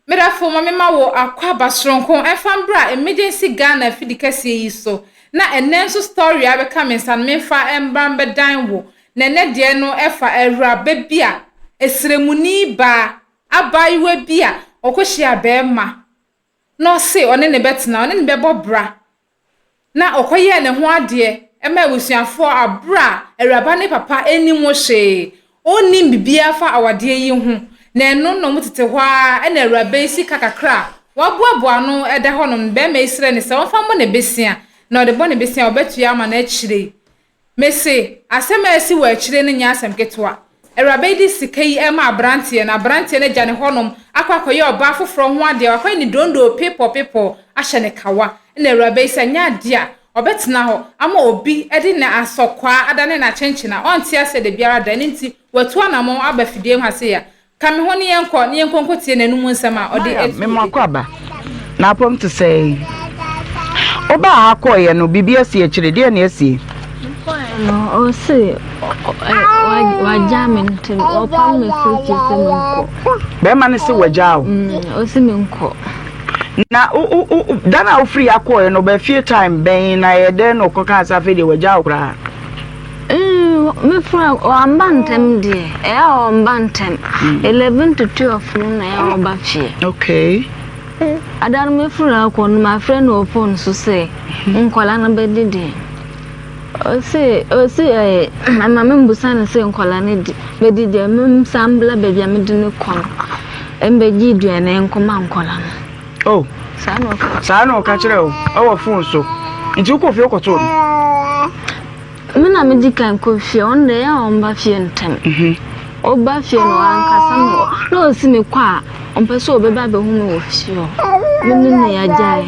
Medafo ma mema wo akwaaba soronko ɛmfa mbra Emergency Ghana afidi kɛseɛ yi so na ɛnɛ nso story a abɛka me nsa no memfa mbra mbɛdan wo na ɛnɛ deɛ no ɛfa awuraba bi a ɛsrɛmuni baa abaayewa bi a ɔkɔhyia bɛɛma na ɔse ɔne no bɛtena ɔne no bɛbɔ bra na ɔkɔyɛɛ ne ho adeɛ maa abusuafoɔ aberɛ a awuraba ne papa nnim ho hwee, ɔnnim biribiara fa awadeɛ yi ho, na ɛno na wɔtete hɔ ara na awuraba yi sika kakra a waboaboa ano da hɔnom no, barima yi srɛ no sɛ ɔmfa mmɔ ne besea, na ɔde bɔ ne besea a ɔbɛtua ama no akyire yi. Mese, asɛm a asi wɔ akyire no nyɛ asɛm ketewa. Awuraba yi de sika yi rema aberanteɛ no, aberanteɛ no agya ne hɔnom akɔ akɔyɛ ɔbaa foforɔ ho adeɛ, wakɔyɛ ne dondoo pepɔ pepɔ ahyɛ no kawa. Ɛna awuraba yi sɛ ɛnyɛ adeɛ a ɔbɛtena hɔ ama obi de ne asɔkwaa adane no akyenkyena, ɔnte aseɛ dabiara da, ɛno nti watu anamɔn aba fidie ha sei a Ka me ho ne yɛnkɔ ne yɛnkɔ nkɔtie n'anom nsɛm a ɔde Mariam, ato me mmoa dwa. kɔ aba. Na apɔm te sɛn? Wobaa ha kɔeɛ no, biribi asi akyire? Deɛn na asie? Mekɔeɛ no, ɔse wagyaa me nti ɔpam me firi fie sɛ menkɔ. Bɛrima no se wagyaa wo? Ɔse menkɔ. Na da no a wofiri ha kɔeɛ no, ɔbaa fie time bɛn na ɛyɛ dɛn na ɔkɔkaa sɛ afei deɛ wagyaa wo koraa? Mefrɛ ɔamba ntɛm deɛ, ɛyɛ a ɔmba ntɛm. 11 to 12 no na ɛyɛ a ɔba fie. Okay. Ada no mefiri akɔ no, mafrɛ no wɔ phone so sɛ nkwadaa no bɛdidi. Ɔse ɔse ɛɛ ama membusa no sɛ nkwadaa no di bɛdidi a mensan mbra baabi a mede no kɔ no mbɛgye aduane nkɔma nkwadaa no. Oh. Saa na ɔka. Saa na ɔka kyerɛ wo ɛwɔ phone so. Nti wokɔ fie wokɔtoo no? Me na medi kan kɔ fie, ɔno deɛ ɛyɛ a ɔmba fie ntɛm. Ɔba fie no wankasa me hɔ. Na ɔsi me kɔ a, ɔmpɛ sɛ ɔbɛba abɛhu me wɔ fie hɔ. Me ne no yɛagyae.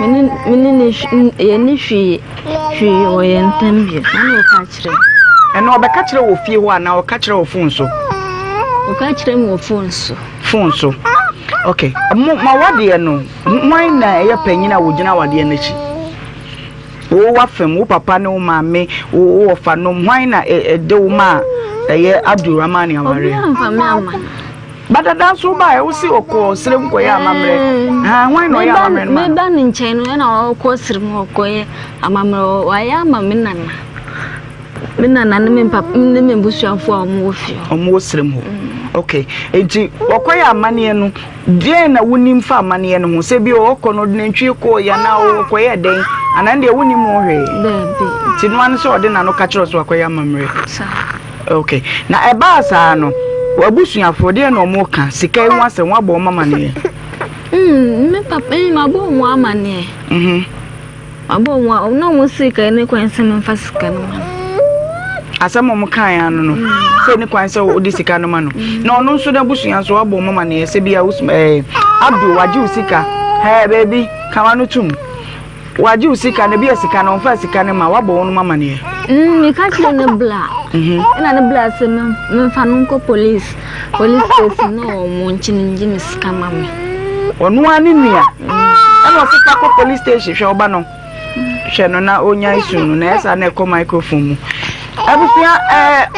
Me ne me ne no yɛnni hwee hwee wɔ yɛn ntam bio. Saa na ɔka kyerɛ me. Ɛno ɔbɛka kyerɛ wɔ fie hɔ anaa ɔka kyerɛ wɔ phone so? Ɔka kyerɛ me wɔ phone so. Phone so. Okay. Mo ma wadeɛ no, hwan na ɛyɛ panyin a wɔgyina awadeɛ no akyi? Wo w'afam, wo papa ne wo maame, wo wɔfanom, hwan na ɛde wo maa ɛyɛ Abdul Rahman awareɛ? Obiara mfa me amma no. Ba dada nso wobaeɛ wo se ɔkɔɔ serem kɔyɛ amammerɛ. Ha hwan na ɔyɛ amammerɛ no ma no? Meba ne nkyɛn no ɛna ɔkɔ serem ɔkɔyɛ amammerɛ wayɛ ama me nana. Me nana ne me papa ne me busuafoɔ a wɔwɔ fie hɔ. Wɔwɔ serem hɔ. Okay. Nti wɔkɔyɛ amanneɛ no Deɛn na wonim fa amanneɛ no ho? Sɛ bi ɔkɔ no ɔde nantwie kɔeɛ anaa ɔkɔyɛɛ dɛn? Anaa ɛno deɛ wonnim ho hwee? Daabi. Nti no ara ne sɛ ɔde n'ano ka kyerɛ wo sɛ wakɔyɛ amammerɛ? Saa. Ok. Na ɛbaa saa no, w'abusuafoɔ deɛn na wɔka? Sika yi ho asɛm, woabɔ wɔn amanneɛ? Mm, me papa, mm, mabɔ wɔn amanneɛ. Mhm. Mabɔ wɔn a, na wɔn si ka ne kwan sɛ memfa sika no ma no. Asɛm a wɔn kae ano no, sɛ ne kwan sɛ wode sika no ma no. Na ɔno nso n'abusua nso wabɔ wɔn amaneɛ sɛ bi a wosum ɛɛ Abdul wagye wo sika. Hɛɛ baabi ka w'ano tum. Wagye wo sika na bi a sika no ɔmfa sika no ma wabɔ wɔn amaneɛ. Mm, meka kyerɛ ne bla. Ɛna ne bla sɛ memfa no nkɔ police. Police station na wɔn nkye no ngye me sika ma me. Ɔno ara ne nua. Ɛna ɔse fa kɔ police station hwɛ ɔba no. Hwɛ no na ɔnya esu no na ɛsa na ɛkɔ microphone mu. Abusua ɛɛ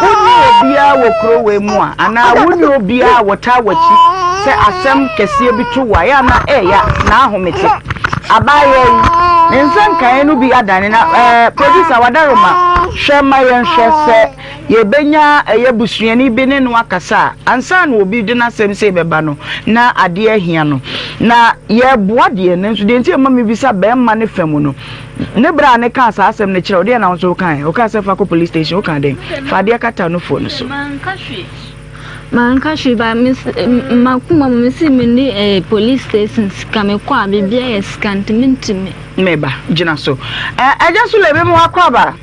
wonni obiara wɔ kuro wei mu a anaa wonni obiara a wɔtaa w'akyi sɛ asɛm kɛseɛ bi to wo a yɛ ana ɛɛya na ahomete. Abaayewa yi ne nsa nkaeɛ no bi adane na ɛɛ producer wadaroma hwɛ ma yɛnhwɛ sɛ Yɛbɛnya ɛyɛ busuani bi ne no akasa a, ansa na obi de n'asɛm sei bɛba no, na adeɛ ahia no. Na yɛreboa deɛ, nanso deɛ nti a ɛma mebisa barima no fa mu no, ne berɛ a ne kaa saa asɛm no kyerɛ wo, deɛ na wo nso wokaeɛ? Wokaa sɛ fa kɔ police station, wokaa dɛn? Fa adeɛ kata nufoɔ no so. Manka hwee. Manka hwee ba makoma mu mese menni eh, police station sika mekɔ a biribiara yɛ sika nti mentumi. Meba, gyina so. Agya Sule, mema wakɔ aba.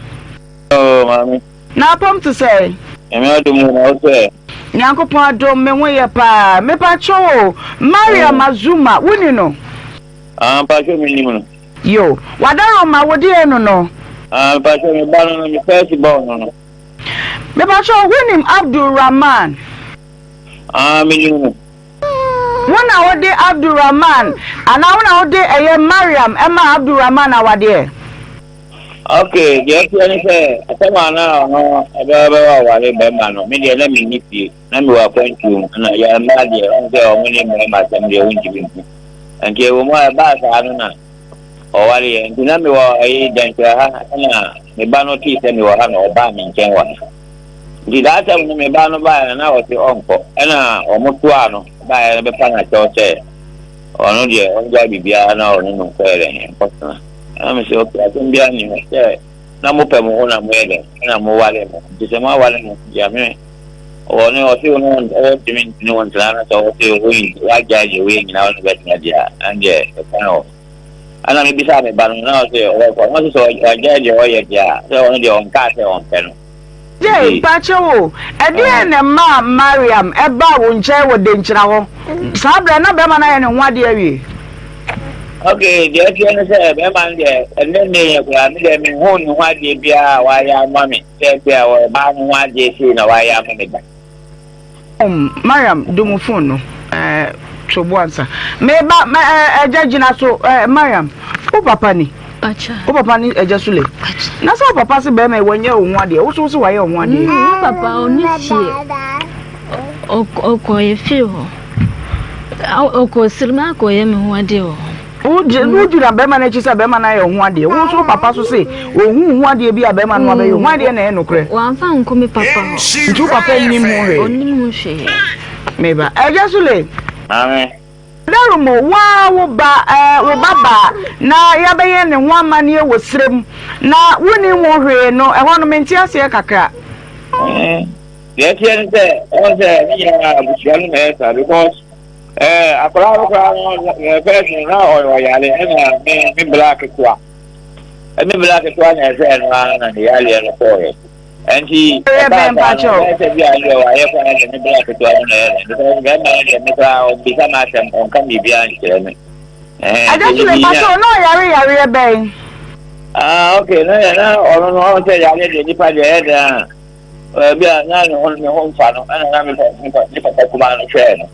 Oh, maame. Na apam te sɛn? Nyame adom o, na wo sɛ? Nyankopɔn adom, me ho yɛ paa. Mepakyɛw o, Mariam Azuma, wo ni no? Ah, mpakyɛw me nim no. Yo, Wadaroma, wo deɛ no no? Ah, mpakyɛw me ba no no, me first born no no. Mepakyɛw, wo nim Abdul Rahman? Ah, me nim no. Wo na wo de Abdul Rahman, anaa wo na wo de ɛyɛ Mariam ɛmaa Abdul Rahman awadeɛ? Ok, deɛ ɛteɛ ne sɛ, asɛm a na ɔno ɛbɛbɛwɔ aware bɛrima no, me deɛ na menni fie, na mewɔ akwantuo mu, na yɛ mmaa deɛ, ɔhu sɛ ɔmo ne mmarima asɛm deɛ wontumi nhu. Nti ɛwɔ mu a ɛbaa saa no na ɔwareɛ, nti na mewɔ ɛyi dɛnkyerɛ ha, ɛna me ba no tee sɛ mewɔ ha na ɔbaa me nkyɛn wɔ ha. Nti saa asɛm no me ba no baeɛ no na ɔse ɔnkɔ, ɛna ɔmo toaa no baeɛ no bɛpa no akyɛw sɛ ɔno deɛ ɔngyae biribiara na ɔne no nkɔyɛ dɛn, nkɔtena. Ɛna me sɛ okay asɛm biara nni hɔ sɛ na mopɛ mo ho na moyɛ dɛn ɛna moware mo nti sɛ moaware mo ho deɛ me ɔne ɔse wo ne ɔntumi ntene wo ntena na sɛ ɔse woyi wagyae deɛ woyɛ nyinaa wo ne bɛtena deɛ a ɛndeɛ ɛkwan wɔ ɛna mebisaa me ba no na ɔse ɔbɛkɔ na ɔse sɛ wagyae deɛ ɔyɛ deɛ a sɛ ɔno deɛ ɔnkaa sɛ ɔmpɛ no. Jay, mpakyɛw o, ɛdeɛn na ɛmaa Mariam baa wo nkyɛn wɔ Denkyira hɔ? Saa berɛ na bɛrima no ayɛ ne ho adeɛ awie? Ok, deɛ ɛteɛ ne sɛ bɛrima no deɛ ɛnnɛ nnɛ yɛ koraa me deɛ menhuu ne ho adeɛ biara a wayɛ ama me sɛ bi a ɔbaa no ho adeɛ sei na wayɛ ama me da. Mariam, dum wo phone no. Eh, to bo ansa. Meba, ma, eh, agya gyina so. Eh, Mariam, wo papa ni? Pacha. Wo papa ni agya Sule? Pacha. Na sɛ wo papa se bɛrima yi wanyɛ wo ho adeɛ, wo so wo se wayɛ wo ho adeɛ? Mm, wo papa ɔni fie. Ɔkɔ yɛ fie hɔ. Ɔkɔ sirima akɔyɛ me ho adeɛ wɔ hɔ. Wogyina bɛrima no akyi sɛ bɛrima no ayɛ wo ho adeɛ. Wo nso wo papa so se ɔhu ho adeɛ bi a bɛrima no abɛyɛ. Ho adeɛ na ɛyɛ nokorɛ. Wamfa ankɔ me papa hɔ. Nti wo papa nnim ho hwee? Ɔnnim ho hwee. Meba. Agya Sule. Maame. Darumo, wo ara wo ba, ɛɛ, wo ba baa na yɛabɛyɛ ne ho amanneɛ wɔ serɛ mu na wonnim ho hwee no, ɛhɔ no mente aseɛ kakra. Deɛ ɛteɛ ne sɛ, ɛwɔ sɛ ne nyinaa abusua no na ɛyɛ saa because Ɛɛ akwadaa no koraa no ɛɛ fɛs no na ɔyɛ ɔyare ɛna me me bla ketewa ɛme bla ketewa na ɛhwɛɛ no ara na ne yareɛ no kɔɔɛ ɛnti ɛbaa saa no ɔbɛyɛ sɛ bi a ɛdeɛ wayɛ kwan ɛdeɛ me bla ketewa no na ɛyɛ no because bɛrima no deɛ me koraa ɔmbisa m'asɛm ɔnka biribiara nkyerɛ me ɛhɛn nti ne bi na ɔyare yareɛ bɛn. Ah okay na yɛ na ɔno no ɔn sɛ yareɛ deɛ nipa deɛ ɛyɛ dɛn a Baabi a na ne ho ne ho mfa no, ɛna na me pa ne papa kumaa no hwɛɛ no,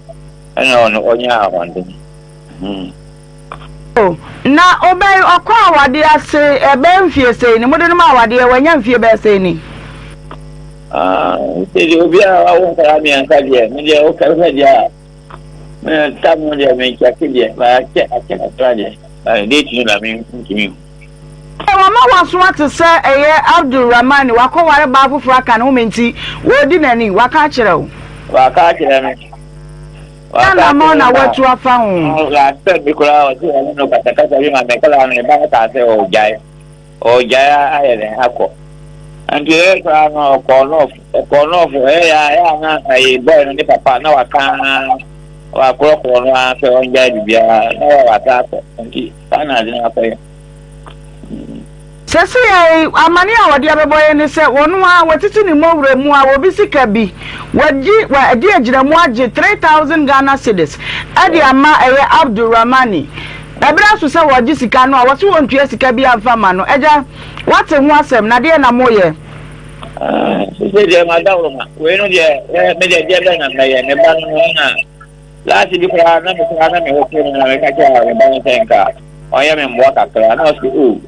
ɛna ɔno ɔnyaa ahoɔden. Hmm. Oh, na ɔbɛn ɔkɔ awadeɛ ase ɛbɛyɛ mfie sɛn ni? Mode no ma awadeɛ wanya mfie bɛyɛ sɛn ni? Ah, nti deɛ obi a wawo nkwadaa mmiɛnsa deɛ, me deɛ woka sɛ deɛ a, me tam no deɛ menkyɛke deɛ, maakyɛ akyɛ kakra deɛ, date no na mentumi hu. Wama w'aso ate sɛ ɛyɛ Abdul Rahman wakɔware baa foforɔ aka ne ho ma enti wɔredi n'ani, waka akyerɛ wo? Waka akyerɛ me. Waka akyerɛ me na watu afa ho. Last time bi koraa ɔse ɔne no kasakasa bi ma me koraa no ne ba no kaa sɛ ɔregyae. Ɔregyae ayɛ dɛn akɔ. Nti ɛyɛ koraa no ɔkɔɔ nɔɔfo ɔkɔɔ nɔɔfo ɛyɛ yɛ a ɛyɛ a na ɛyɛ bɔɔl no ne papa na waka wakorɔkorɔ no ara sɛ ɔngyae biribiara na wasa akɔ nti saa na ade no akɔyɛ. Sesei amane a wɔde abɛbɔ yɛn ne sɛ wɔn ara wɔatete ne mmɔwerɛ mu a wɔbi sika bi, wɔagye wɔadi agyinamu agye 3000 Ghana cedis de ama ɛyɛ Abdul Rahmani. Ɛberɛ aso sɛ wɔgye sika no a wɔse wɔntua sika biara mfa mma no. Agya, woate ho asɛm na deɛn na moyɛ? Sesei deɛ madaworo ma wei no deɛ me deɛ deɛ bɛn na mɛyɛ me ba no no na last bi koraa na me koraa na me ho te no na meka kyerɛ me ba no sɛ nka ɔnyɛ me mmoa kakra na ɔse o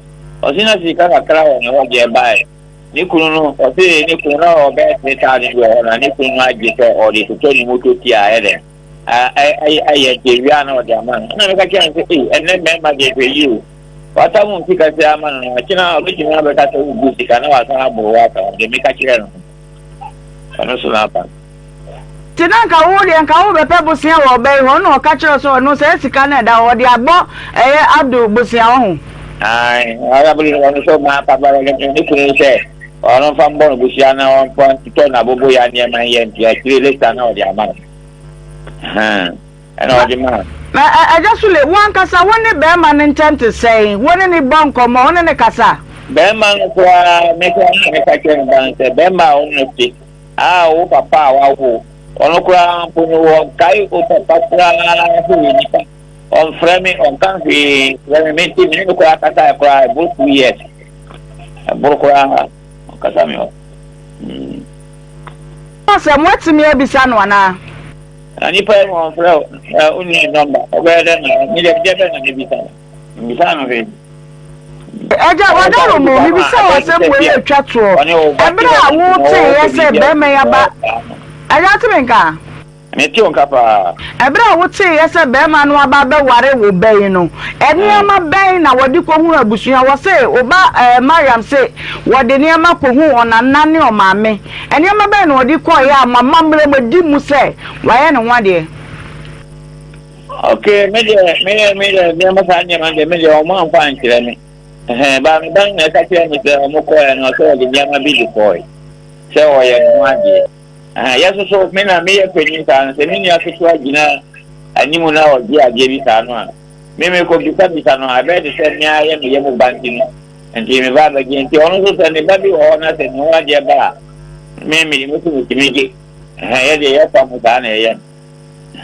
ɔse na sika kakra wɔ ne hɔ deɛ bae ne kunu no ɔse ne kunu na ɔbɛyɛ 3000 bi wɔ hɔ na ne kunu no agye sɛ ɔde totɔ ne moto ti a ɛyɛ dɛn ayɛ nti awia na ɔde ama no na meka kyerɛ no sɛ ei ɛnnɛ mmarima deɛ hwɛ yie o wata mu sika sɛ ama no no akyena ɔbɛtumi abɛka sɛ wogu sika na wasan aboro wo aka ho deɛ meka kyerɛ no ɛno so na aba. Nti na nka wo deɛ nka wo bɛpɛ bosea wɔ ɔbɛ yi hɔ na ɔka kyerɛ wo sɛ ɔno saa sika no ɛda hɔ ɔde abɔ ɛyɛ Abdul bosea wɔ ho. Ae Abdul no ɔno nso maa papa ne ne kunu sɛ ɔno nfa mbɔ no bosea na ɔmfa ntotɔ n'aboboya nneɛma nyɛ nti akyire later na ɔde ama no. Ɛna ɔde maa no. Na Agya Sule, wo ankasa wo ne barima no ntam te sɛn? Wo ne no bɔ nkɔmmɔ? Wo ne no kasa? Barima no koraa, me koraa na meka kyerɛ me ba no sɛ, barima a wo ne no te, a wo papa a wawo wo, ɔno koraa mpo no, ɔnkae wo papa koraa sɛ ɔyɛ nipa. Ɔmfrɛ me, ɔnka hwee nkyerɛ me. Mente me ne no koraa kasae koraa, ɛboro 2 years. Ɛboro koraa, ɔnkasa me hɔ. Sɛ moatumi abisa no anaa? Na nipa yi ma ɔmfrɛ wo ɛ wonni ne nɔmba ɔbɛyɛ dɛ na me deɛ deɛ bɛn na mebisa no mbisa no hwee. Agya, wadaro mo, mebisa wo asɛm wei a ɛtwa toɔ. Ɛberɛ a woteeɛ sɛ barima yi aba, Agya wote me nka? Mete wo nka paa. Ɛberɛ a woteeɛ sɛ barima no aba abɛware wo ba yi no, nneɛma bɛn na wɔde kɔhunuu abusua? Wɔse wo ba eh, Mariam se wɔde nneɛma kɔhuu ɔnana ne ɔmaame. Nneɛma bɛn na wɔde kɔeɛ a mo amammerɛ mu ɛdi mu sɛ wayɛ ne ho adeɛ? Ok, me deɛ, me deɛ, me deɛ, nneɛma saa nneɛma deɛ, me deɛ, wɔn amfa ankyerɛ me. Ɛhɛn, ba me ba no na ɛka kyerɛ me sɛ wɔn kɔɛ no, sɛ wɔde nneɛma bi de kɔɛ, sɛ wɔyɛ ne ho adeɛ. Ɛhɛn, yɛ soso, me na meyɛ panyin saa no, sɛ me nua ketewa gyina anim na ɔgye adeɛ bi saa no a, me mekɔ bisabisa no a, ɛbɛyɛ te sɛ me ara yɛ meyɛ mo ba nti no, nti me ba abɛgye. Nti ɔno nso sɛ ne ba bi wɔ hɔ na sɛ ne ho adeɛ ba a, me me me so metumi gye. Ɛhɛn, yɛ deɛ yɛfa mo saa na yɛyɛ no.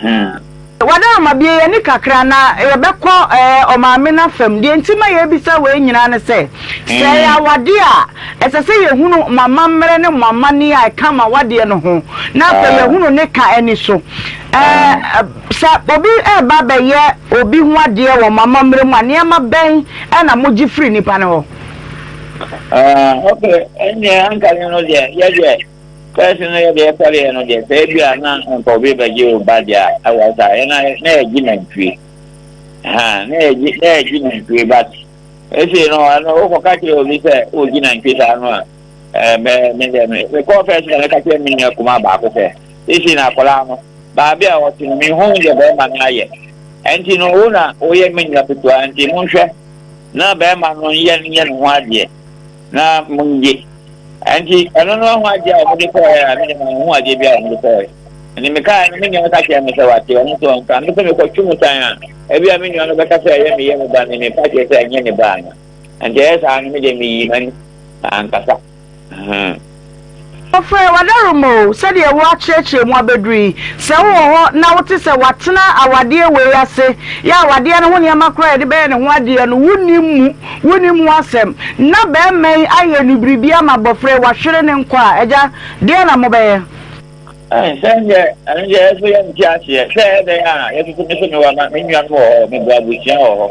Hmm. Wadaroma bue yɛn ani kakra na yɛbɛkɔ ɛɛ ɔmaame no afam. Deɛ nti ma yɛrebisa wei nyinaa ne sɛ, sɛ ɛyɛ awadeɛ a, ɛsɛ sɛ yɛhunu mo amammerɛ ne mo amanneɛ a ɛka mo awadeɛ no ho, na afei yɛhunu ne ka ani so. Ɛɛ sɛ obi reba abɛyɛ obi ho adeɛ wɔ mo amammerɛ mu a, nneɛma bɛn na mogye firi nipa no hɔ? Ah, okay, ɛnneɛ anka ne no deɛ, yɛ deɛ. First no yɛ deɛ yɛsɔreɛ no deɛ sɛ ebi a na nka obi bɛgye wo ba deɛ a ɛwɔ saa yɛ na na yɛgye nantwie ha na yɛgye na yɛgye nantwie but esi no ɛno wokɔka kyerɛ obi sɛ wogye nantwie saa no a ɛɛ mɛ me deɛ me mekɔɔ first na meka kyerɛ me nua kumaa baako sɛ esi na akwadaa no baabi a ɔte no mehu deɛ bɛrima no ayɛ ɛnti no wo na woyɛ me nua ketewa nti monhwɛ na bɛrima no nyɛ nyɛ ne ho adeɛ na mongye Ɛnti ɛno no ho adeɛ a wɔde kɔɛ a mede ma ho adeɛ bi a wɔde kɔɛ. Ɛnti mekae no me nua no ka kyerɛ me sɛ wate ɔno nso ɔnka. Me sɛ mekɔtwe mu tan a ebi a me nua no bɛka sɛ ɛyɛ me yɛ me ba ne mepa kyerɛ sɛ ɛnyɛ ne ba ana. Ɛnti ɛyɛ saa no me deɛ meyii m'ani ankasa. Hmm. Ɔfrɛɛ w'adaworoma o, sɛdeɛ woakyerɛkyerɛ mu abɛduru yi, sɛ wowɔ hɔ na wote sɛ watena awadeɛ wei ase, yɛ awadeɛ no ho nneɛma koraa a yɛde bɛyɛ ne ho adeɛ no, wonnim mu, wonnim ho asɛm, na barima yi ayɛ no biribi ama abɔfra yi, wahwere ne nkwa a, agya, deɛn na mobɛyɛ? Sɛ deɛ, ɛno deɛ yɛso yɛnte aseɛ, sɛ ɛyɛ dɛn a, yɛsoso me so mewɔ ma, me nuanom wɔ hɔ, mebɔ abusua wɔ hɔ,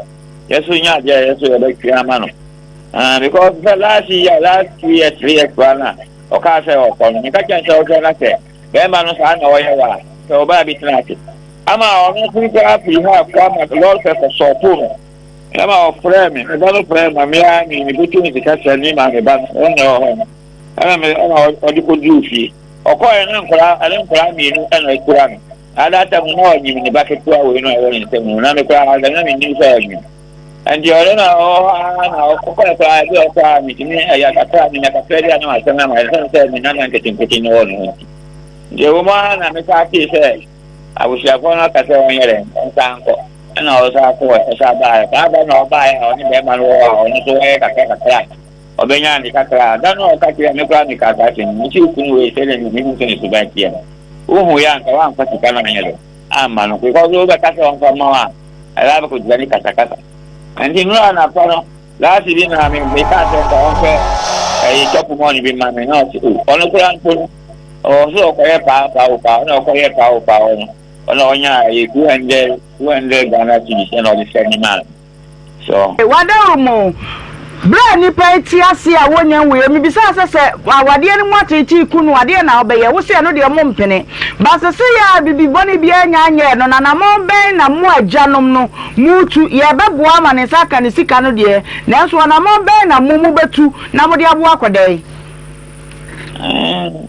yɛso nya adeɛ a yɛso yɛbɛtwe ama no. Ah, because sɛ last year, last 2 years, 3 years koraa na ɔkaa sɛ ɔkɔ no, meka kyɛn sɛ ɔhwɛ na sɛ bɛrima no saa na ɔyɛ wɔ a, sɛ ɔbaa bi tena ase. Ama ɔno nso koraa firi ha kɔ ama lɔre fɛ kɔ sɔɔpo no. Ɛma ɔfrɛɛ me, me ba no frɛɛ ma me ara me mebɛtu ne sika kyerɛ ne maame ba no, ɔno na ɛwɔ hɔ no. Ɛna me ɛna ɔde kɔduruu fie. Ɔkɔɔɛ na nkwadaa, ɛne nkwadaa mmienu ɛna ɛkura no. At that time na ɔnyim ne ba ketewa wei no a ɛwɔ ne nsam no, na me koraa na mennim sɛ ɔnyim. Nti ɔno na ɔwɔ hɔ ara na ɔkɔkɔɛ koraa bi a ɔkɔ a metumi ɛyɛ kakra menya kakra bi a na masɛm ama ɛsɛm sɛ me nana nketenkete no wɔ ne ho nti. Nti ɛwɔ mu ara na mesaa tee sɛ abusuafoɔ no aka sɛ ɔnyɛ dɛn ɔnsan nkɔ ɛna ɔsan kɔɔ ɔsan baeɛ saa ba na ɔbaeɛ a ɔne bɛrima no wɔ hɔ a ɔno nso wɔyɛ kakra kakra a ɔbɛnya ne kakra a da no a ɔka kyerɛ me koraa meka saa kyerɛ no mesi kunu wei sɛdeɛ mehu sɛ ne suban teɛ no wohu yɛ anka woamfa sika no anyɛ dɛn amma no because wobɛka sɛ ɔmfa mma wo a ɛbɛ abɛkɔgyina ne kasakasa nti nnora anapa no laase bi na me meka sɛ nka ɔmfɛ ɛyi tɔpo mɔne bi ma me na ɔse o ɔno koraa mpo no ɔwɔ so ɔkɔyɛ paa paa o paa ɔna ɔkɔyɛ paa o paa ɔno ɔna ɔnya ɛyɛ 200 200 Ghana cedis ɛna ɔde sɛ ne maa So. W'adaworoma o, berɛ a nnipa yi te ase a wɔnnya nwuiɛ, mebisaa sɛ, sɛ awadeɛ no mu ateetee ku no a, deɛn na wobɛyɛ? Wo se ɛno deɛ mompene. But sesei a biribi bɔne biara nnya nyɛɛ no, anammɔn bɛn na mo agyanom no moretu? Yɛrebɛboa ama ne nsa aka ne sika no deɛ, nanso anammɔn bɛn na mo mobɛtu na mode aboa akwadaa yi?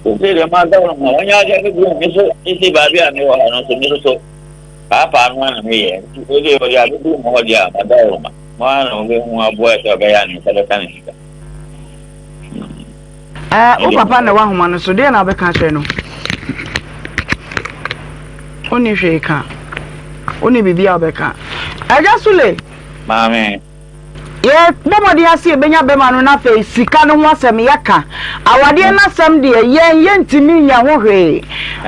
Sesei deɛ m'adaworoma, wɔnyɛ adeɛ no bio, me nso sesei baabi a mewɔ ha no nso, me nso so. Paapaa no ara na meyɛ, nti wei deɛ ɔde abɛduru mo hɔ deɛ a, madaworo ma. Mo ara na mobɛhu aboa sɛ ɔbɛyɛ a ne nsa bɛka ne sika. Ɛɛ, wo papa na ɛwɔ ahoma no so, deɛ na wobɛka akyerɛ no? Wonni hwee ka. Wonni biribi a wobɛka. Agya Sule! Maame. Yɛbɔ mmɔden ara sɛ yɛbɛnya bɛma no na afei sika no ho asɛm yɛka. Awadeɛ no asɛm deɛ yɛn yɛntumi nyɛ ho hwee.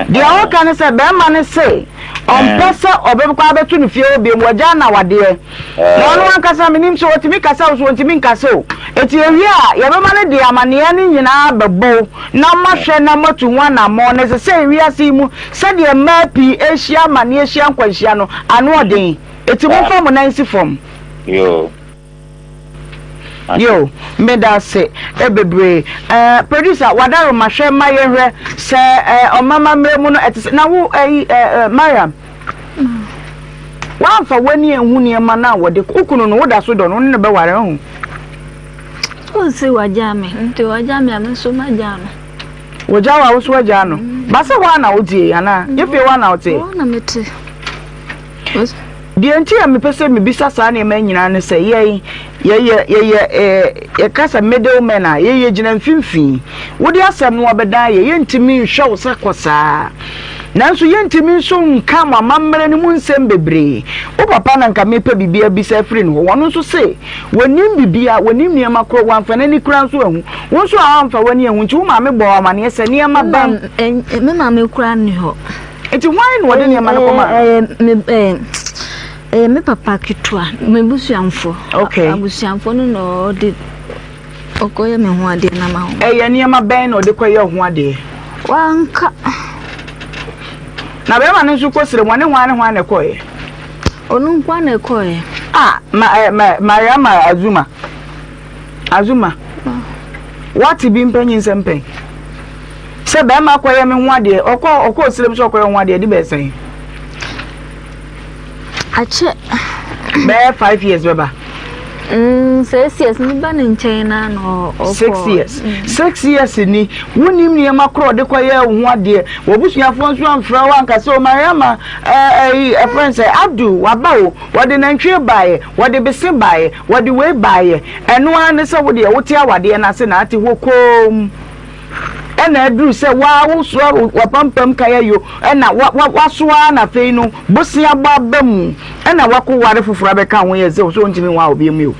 Deɛ ɔka ne sɛ bɛrima no se ɔmpɛ sɛ ɔbɛkɔ abɛto no fie hɔ biom, wagyaa no awadeɛ. Na ɔno ankasa menim sɛ ɔtumi kasa o, sɛ ɔntumi nkasa o. Enti yɛwie a yɛbɛma no de amaneɛ no nyinaa abɛbɔ wo na moahwɛ na moatu ho anammɔn. Na ɛsɛ sɛ wiase yi mu sɛdeɛ mmaa pii rehyia amaneɛ hyia nkwanhyia no, ano ɔden. Enti momfa mo nan nsi fam. Yoo. Yo, meda ase bebree. Eh, producer, wadaroma hwɛ ma yɛhwɛ sɛ eh, ɔmama mmerɛ mu no ɛte sɛ na wo ɛyi eh, eh, Mariam. Woamfa w'ani anhu nneɛma no a wɔde wo kunu no woda so dɔ no wo ne no bɛware ho. Ɔnsi wagyaa me nti wagyaa me a me nso magyaa no. Wɔgyaa wo a wo nso wagyaa no. Ba sɛ hɔ a na wotie anaa? Yɛ fie hɔ a na wote? Hɔ na mete. Deɛ nti a mepɛ sɛ mebisa saa nneɛma nyinaa ne sɛ yɛn yɛyɛ yɛyɛ ɛɛ yɛka sɛ middle men a yɛyɛ gyina mfimfini. Wode asɛm no abɛdan yɛ yɛntumi nhwɛ wo sɛ kɔ saa. Nanso yɛntumi nso nka mo amammerɛ no mu nsɛm bebree. Wo papa na nka mepɛ biribi abisa afiri ne hɔ. Ɔno nso se wɔnim biribiara, wɔnim nneɛma korɔ, wamfa n'ani koraa nso anhu. Wo nso a woamfa w'ani anhu nti wo maame bɔɔ wo amaneɛ sɛ nneɛma bɛn? Me maame koraa nni hɔ. Nti hwan na ɔde nneɛma no kɔmaa no? Ɛyɛ me papa ketewa, m'abusuafoɔ. Okay. Abusuafoɔ no na ɔde ɔkɔyɛ me ho adeɛ na ma ho. Ɛyɛ nneɛma bɛn na ɔde kɔyɛ ho adeɛ? Wanka. Na bɛrima no nso kɔ srɛ mu, ɔne hwan ne hwan na ɛkɔeɛ? Ɔno nko ara na ɛkɔeɛ. Ah, ma ɛ ma Mariama Azuma. Azuma. Wate bi mpanyinsɛm pɛn? Sɛ bɛrima akɔyɛ me ho adeɛ, ɔkɔ ɔkɔ ɔsrɛ mu sɛ ɔkɔyɛ ho adeɛ, ɛde bɛyɛ sɛn? Akyɛ. Bɛyɛ 5 years bɛba. 6 years mi ba ne nkyɛn na na ɔkɔ. 6 years. 6 years ni wonim nneɛma korɔ ɔde kɔyɛ wo ho adeɛ. W'abusuafoɔ nso amfrɛ wo anka sɛ o Mariama ɛɛ ɛyi ɛfrɛ sɛ Abdul waba o, wɔde nantwie baeɛ, wɔde bese baeɛ, wɔde wei baeɛ. Ɛno ara ne sɛ wo deɛ wote awadeɛ no ase na ate hɔ komm. Ɛna aduru sɛ waa wosoa w'apampam kaya yo ɛna wa wa wasoa na afei no bosea bɔ aba mu ɛna wakɔ ware foforɔ abɛka ho yɛ sɛ sɛ ɔntumi nwa obi mu yo.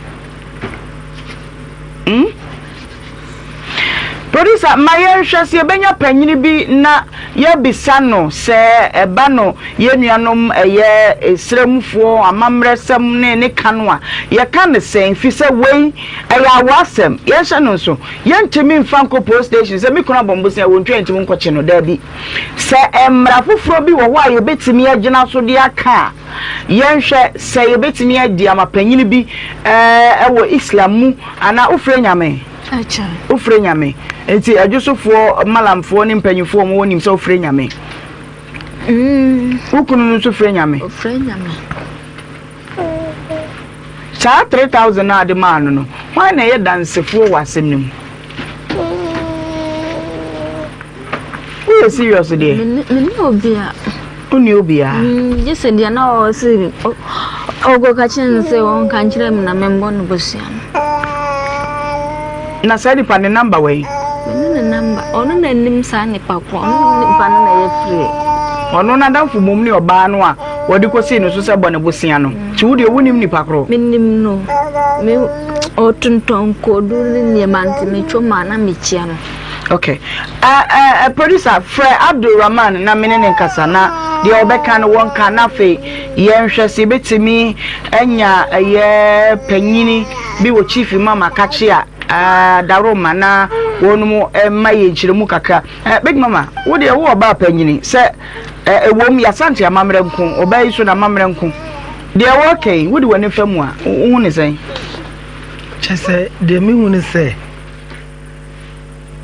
Producer, ma yɛnhwɛ sɛ yɛbɛnya panyini bi na yɛabisa no sɛ ɛba no yɛn nuanom ɛyɛ esrɛmufoɔ amammerɛsɛm ne ne ka no a, yɛka no sɛn? Fi sɛ wei ɛyɛ awoasɛm, yɛnhyɛ no nso. Yɛntumi mfa nkɔ police station sɛ me kunu abɔ me bosea, wɔntwa yɛntumi nkɔkye no. Daabi. Sɛ mmara foforɔ bi wɔ hɔ a yɛbɛtumi agyina so de aka a, yɛnhwɛ sɛ yɛbɛtumi adi ama panyini bi wɔ Islam mu anaa wofrɛ Nyame? Wofrɛ Nyame. Nti adwosofoɔ, malamfoɔ ne mpanyinfoɔ wɔn wɔnim sɛ wofrɛ Nyame. Wo kunu no nso frɛ Nyame. Ɔfrɛ Nyame. Saa 3000 no a ade maa no no, hwan na ɛyɛ dansefoɔ wɔ asɛm no mu? Woyɛ serious deɛ? Menni obia. Wonni obia? Gye sɛ deɛ na ɔse ɔkɔka kyerɛ no sɛ ɔnka nkyerɛ me na memmɔ no bosea no. Na saa nipa ne namba wɔ yi? Menni ne namba. Ɔno na nim saa nipa ko. Ɔno nipa no na ɛyɛ free. Ɔno n'adamfo mmom ne ɔbaa no a wɔde kɔsii no so sɛ bɔ ne bosea no. Nti wo deɛ wonim nipa korɔ? Menim no. Me ɔtontɔn koodu ne nneɛma nti metwa mu a na mekyia no. Okay. Uh, uh, producer, frɛ Abdul Rahman na mene ne nkasa na deɛ ɔbɛka no wɔnka na afei yɛnhwɛ sɛ yɛbɛtumi anya ɛyɛ panyini bi wɔ chief imam akakye a uh, daroma na wɔnom ma yɛ nkyerɛmu kakra. Uh, Big Mama, wo deɛ wo ɔbaa panyini sɛ ɛwom yɛasante amammerɛ nko, ɔbaa yi so na amammerɛ nko. Deɛ wɔreka yi, wode w'ani fa mu a, wohu ne sɛn? Kyɛ sɛ deɛ mehu ne sɛ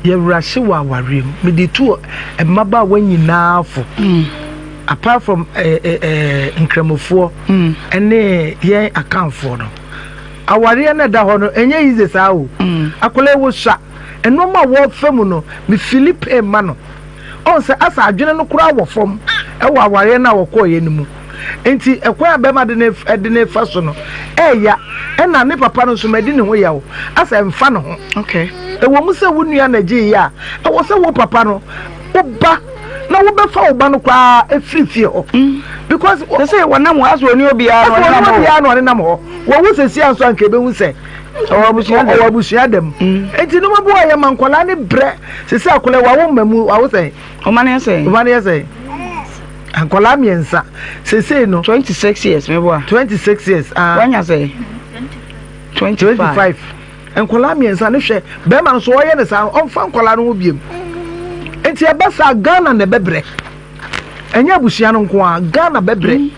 yɛwurahye wɔ awareɛ mu. Mede tu mmabaawa nyinaa fo. Apart from eh, eh, eh, nkramofoɔ ne yɛn akanfoɔ no. Awareɛ no ɛda hɔ no, ɛnyɛ easy saa o. Akwadaa yi wɔ sua. Nneɛma a wɔrefa mu no, me fili pain ma no. Ɔn sɛ asa adwene no koraa wɔ fam ɛwɔ awareɛ no a wɔkɔɔeɛ no mu. Nti ɛkwan a bɛrima de ne de ne fa so no ɛɛya. Ɛna ne papa no nso madi ne ho yaw. Asa ɛmfa ne ho. Okay. Ɛwɔ mu sɛ wo nua na ɛgye yɛ a, ɛwɔ sɛ wo papa no wo ba na wobɛfa wo ba no koraa ɛfiri fie hɔ. Because Sɛ sɛ wɔnam hɔ asɛ ɔne obiara na asɛ ɔnenam ɔne hɔ. obiara na ɔnenam hɔ. Wɔwo sɛsi a nso anka ɛbɛhu sɛ Ɔwɔ abusua dɛm. Ɔwɔ abusua dɛm. Nti no mo yɛ ma nkwadaa ne brɛ sisi akwadaa wawo mma mu wawo sɛn. Ɔma ne yɛ sɛn. Ɔma ne yɛ sɛn. Nkwadaa 3 sese no. 26 years mi bɔ a. 26 years. Ah. Wanya sɛn. 25. Nkwadaa 3 ne hwɛ bɛrima no so ɔyɛ ne saa ɔnfa nkwadaa no ho biem. Nti ɛbɛ saa Ghana na ɛbɛbrɛ. Ɛnyɛ abusua no nko a Ghana bɛbrɛ.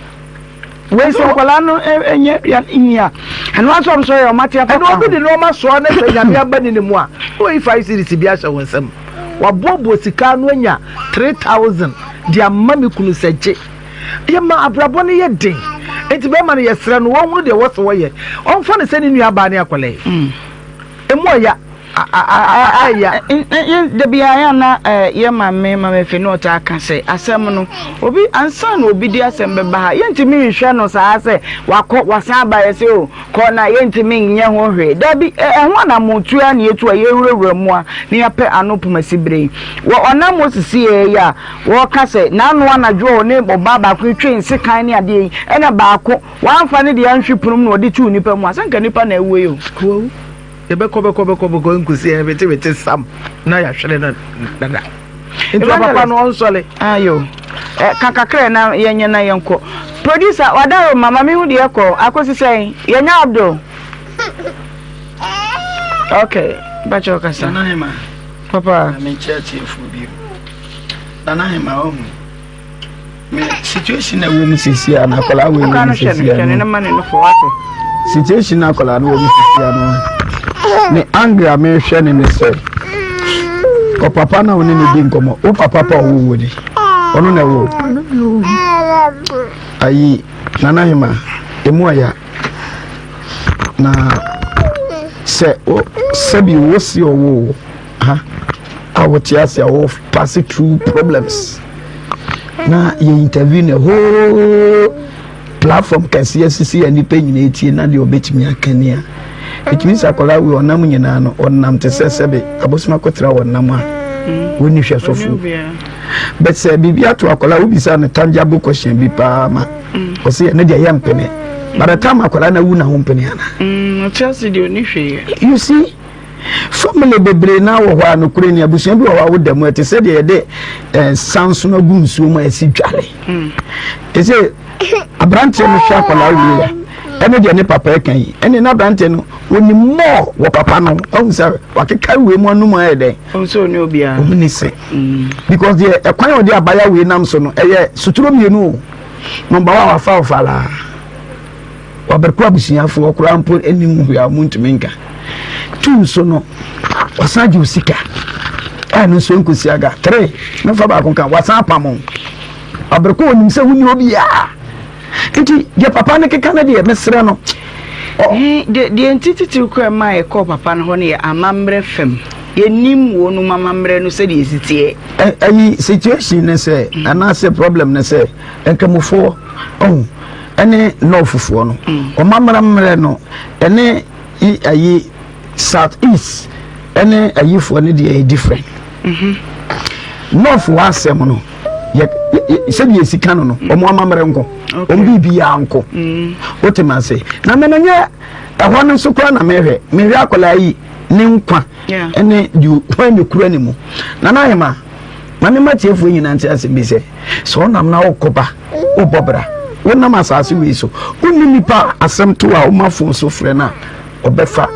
Wei sɛ nkwadaa no nyɛ aduane nni a, ɛno ara sɛ wɔn sɔre a wɔn ate afa Ɛna obi de nneɛma soa na sɛ Nyame aba ne ne mu a, na wayi 5 cedis bi ahyɛ wo nsam. Waboaboa sika ano anya 3000 de ama me kunu sɛ gye. Yɛma abrabɔ no yɛ den. Enti bɛrima no yɛsrɛ no ɔnhunu deɛ ɛwɔ sɛ ɔyɛ. Ɔmfa no sɛ ne nua baa ne akwadaa yi. Emu ɔya. Aya. Da biara yɛ na yɛ maame Maame Efe na ɔtaa ka sɛ asɛm no obi ansa na obi de asɛm bɛba ha yɛntumi nhwɛ no saa sɛ wakɔ wasan aba yɛ sɛ o kɔ na yɛntumi nyɛ ho hwee. Dabi ɛho anammɔntuo ara na yɛtu a yɛwurawura mu a na yɛapɛ ano poma sibire yi. Wɔ ɔnam hɔ sisi yɛ yi a wɔka sɛ n'ano anadwo a ɔne ɔbaa baako yi twee nsekan ne adeɛ yi ɛna baako wamfa ne deɛ anhwe pono mu na ɔde tuu nipa mu a sɛ nka nipa na awue o. Wawu. Yɛbɛkɔ bɛkɔ bɛkɔ bɛkɔ nkosi yɛn bete bete sam na yɛahwere no dada. Nti ɔpapa no ɔnsɔle. Ayo. Eh, ka kakra na yɛnyɛ na yɛnkɔ. Producer, wadaro ma ma mehu deɛ ɛkɔ. Akosi sɛn? Yɛnya Abdul. Okay, bakyɛ ɔkasa. Nana Hema. Papa. Na menkyɛ atiefoɔ bio. Nana Hema, wahu. Me situation na ɛwɔ mu sisi a na akwadaa wɔ mu sisi a no situation na akwadaa no wɔ mu sisi a no ne angry a mehwɛ ne ne sɛ ɔpapa na ɔne ne di nkɔmɔ wo papa pa ɔwɔ wɔ ni ɔno na ɛwɔ ayi nana hema emu ɔya na sɛ sɛbi wo si ɔwɔ ha a wote ase a wo pass through problems na yɛ interview na whole platform kɛseɛ sisi a nipa nyinaa etie na deɛ ɔbɛtumi aka ni a ɛtumi sɛ akwadaa wei ɔnam nyinaa no ɔnam te sɛ sɛbe abosom akɔtena wɔ nam a wɔnni hwɛ sɔfo but sɛ biribi ato akwadaa wobisa no tangible question bi paa ma ɔsɛ ɛno deɛ yɛ mpene by the time akwadaa no awu na ho mpene ana you see Family bebree naa wɔ hɔ a nokorɛ ni abusua bi wɔ hɔ a woda mu ɛte sɛ deɛ yɛde eh, sansono agu nsuo mu a ɛsi dwale hmm. te sɛ aberanteɛ no hwɛ akwadaa wie a ɛne deɛ ne papa ɛka yi ɛne n'aberanteɛ no wɔnim mɔɔ wɔ papa no ɔhu sɛ wakeka wei mu anum ayɛ dɛn ɔmu ne se hmm. because deɛ ɛkwan a ɔde abaya wei nam so no ɛyɛ suturo mmienu o nɔmba wa wafa ɔfa Wɔabɛkɔ abusuafoɔ koraa mpo anim hwee a wɔntumi nka. Tu nso no, wasan gye wo sika. Ɛno nso nkosi aga. Tere, mefa baako nka, wasan apam wo. Abɛkɔ onim sɛ wonni obiara. Nti deɛ papa no keka no deɛ mesrɛ no. Deɛ nti titiriw koraa maa yɛkɔɔ papa no hɔ no yɛ amammerɛ fam. Yɛnnim wɔnom amammerɛ no sɛdeɛ ɛsi teɛ. Ɛyi situation ne sɛ anaasɛ problem ne sɛ nkramofoɔ ɔho ɛne nɔɔfofoɔ no wɔn amammerɛ no ɛne ayi south east ɛne ayifoɔ no deɛ yɛ different nɔɔfo wɔ asɛm no yɛ sɛdeɛ esi ka no no wɔn amammerɛ nko wɔn biribiara nko wote ma ase na mɛmɛ nyɛ ɛhɔ no nso koraa na mehwɛ mehwɛ akwadaa yi ne nkwa ɛne deɛ hwan ne kura ne mu nana ahema maame ma tiefoɔ nyinaa nte asɛm bi sɛ Sɛ wonam na wokɔ ba, wobɔ bra, wonam asase wei so, wonni nipa a asɛm to a woma fon so frɛ no a ɔbɛfa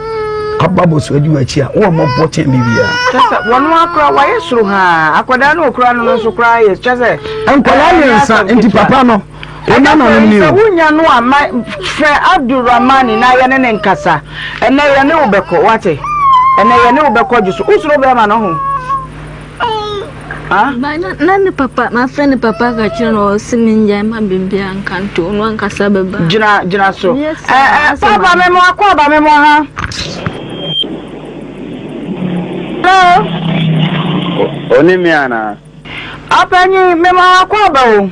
aba bɔ so adi w'akyi a, wowɔ mmɔbɔ kyɛn biribiara. Kyɛ sɛ wɔn akora wɔayɛ soro haa akwadaa no okura no no nso koraa yɛ kyɛ sɛ. Nkwadaa mmiɛnsa nti papa no wɔn nananom ni o. Sɛ wonya no a ma frɛ Abdulrahman na yɛne ne nkasa ɛnɛ yɛne wo bɛkɔ wate ɛnɛ yɛne wo bɛkɔ dwo so wosoro bɛrima no ho. Ba na na ne papa mafrɛ ne papa ka kyerɛ no ɔse mengyae ma biribiara nka nto ɔno ankasa bɛba. Gyina gyina so. Ɛ ɛ papa me mo akɔ aba me mo ha. Hello. Oni mi ana. Ɔpanyin me mo akɔ aba o.